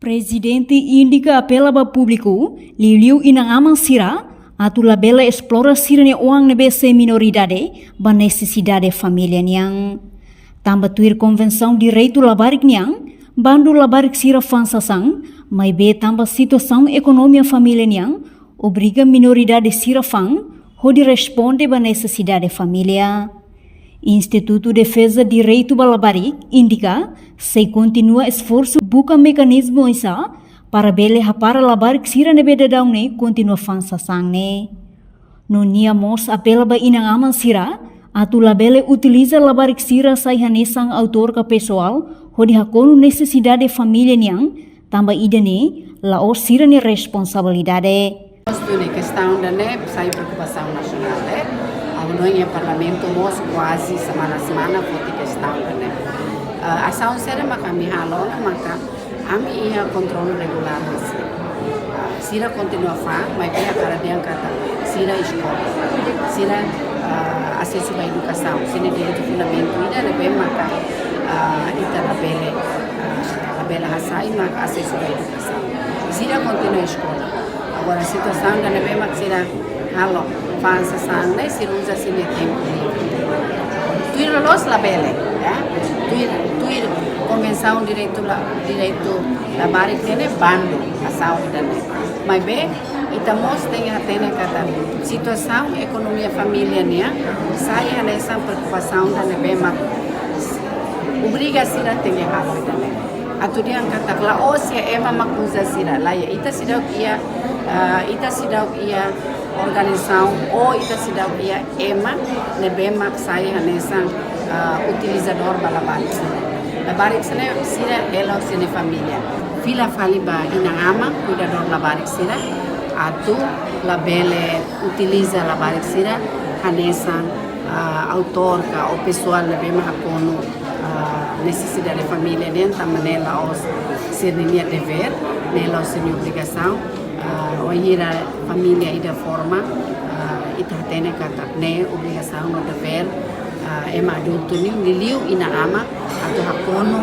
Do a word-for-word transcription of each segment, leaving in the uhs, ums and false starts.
Prezidente INDICA apela ba públiku, liuliu inan-aman sira, atu labele esplora sira-nia oan ne'ebé sei minoridade, ba nesesidade família nian. Tanba tuir Konvensaun Direitu Labarik nian, bandu labarik sira fa'an sasán, maibé tanba situasaun ekonomia família nian, obriga minoridade sira fa'an hodi responde ba nesesidade família. Institutu Defeza Direitu ba Labarik, INDICA, sei kontinua esforsu buka mekanizmu oinsá para bele hapara labarik sira ne'ebé daudaun ne'e kontinua fa'an sasán ne'e. No nia mós apela ba inan-aman sira, atu labele utiliza labarik sira sai hanesan autór ka pesoál, hodi hakonu nesesidade família nian, tanba ida-ne'e la'ós sira-nia responsabilidade. Mós duni kestaun ida-ne'e sai preokupasaun nasionál, eh. Ha'u hanoin iha Parlamentu mós kuaze semana-semana foti kestaun ida-ne'e. Eh, asaun sira maka ami halo ona maka ami iha kontrolu regulár husi. Ah, sira kontinua fa'an, maibé hakarak dehan katak sira eskola, sira, ah, asesu ba edukasaun, sira-nia direitu fundamentu ida ne'ebé maka, ah, ita labele, ah, labele hasai maka asesu ba edukasaun. Sira kontinua eskola. Agora situasaun ida ne'ebé mak sira halo fa'an sasán ne'e sira uza sira-nia tempu livre. Tuir loloos labele, ya. Tuir, tuir Konvensaun Direitu La-, Direitu Labarik nian ne'e bandu asaun ida-ne'e. Maibé, ita mós tenke hatene katak situasaun ekonomia família nian sai hanesan preokupasaun ida ne'ebé mak obriga sira tenke halo ida-ne'e. Atu dehan katak la'ós iha ema mak uza sira, lae, ita seidauk iha, ah, ita seidauk iha organizasaun ou ita seidauk iha ema ne'ebé mak sai hanesan, ah, utilizadór ba labarik sira. Labarik sira-ne'e sira hela ho sira-nia família. Fila fali ba inan-aman kuidadór labarik sira, atu labele utiliza labarik sira hanesan, ah, autór ka ou pesoál ne'ebé mak hakonu, ah, nesesidade família nian, tanba ne'e la'ós sira-nia devér, ne'e la'ós sira-nia obrigasaun. Ah, wainhira família ida forma, ah, ita hatene katak ne'e obrigasaun no devér, ah, ema adultu nian, liuliu inan-aman, atu hakonu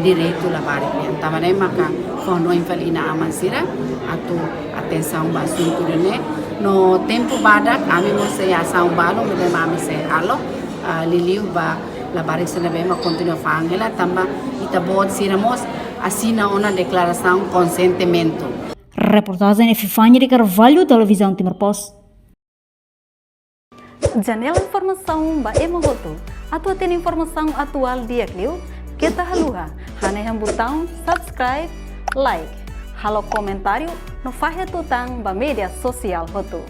direitu labarik nian. Tanba ne'e maka fó-hanoin fali inan-aman sira atu atensaun ba asuntu ida-ne'e. No tempu badak ami mós sei asaun balun ne'ebé mak ami sei halo, ah, liuliu ba labarik sira ne'ebé mak kontinua fa'an hela, tanba ita-boot sira mós asina ona deklarasaun konsentimentu. Reportajen Epifania de Carvalho, Televizaun Timor Post. Janela informasaun ba ema hotu. Atu hatene informasaun atuál di'ak liu, keta haluha hanehan butaun subscribe, like, halo komentáriu no fahe tutan ba média sosiál hotu.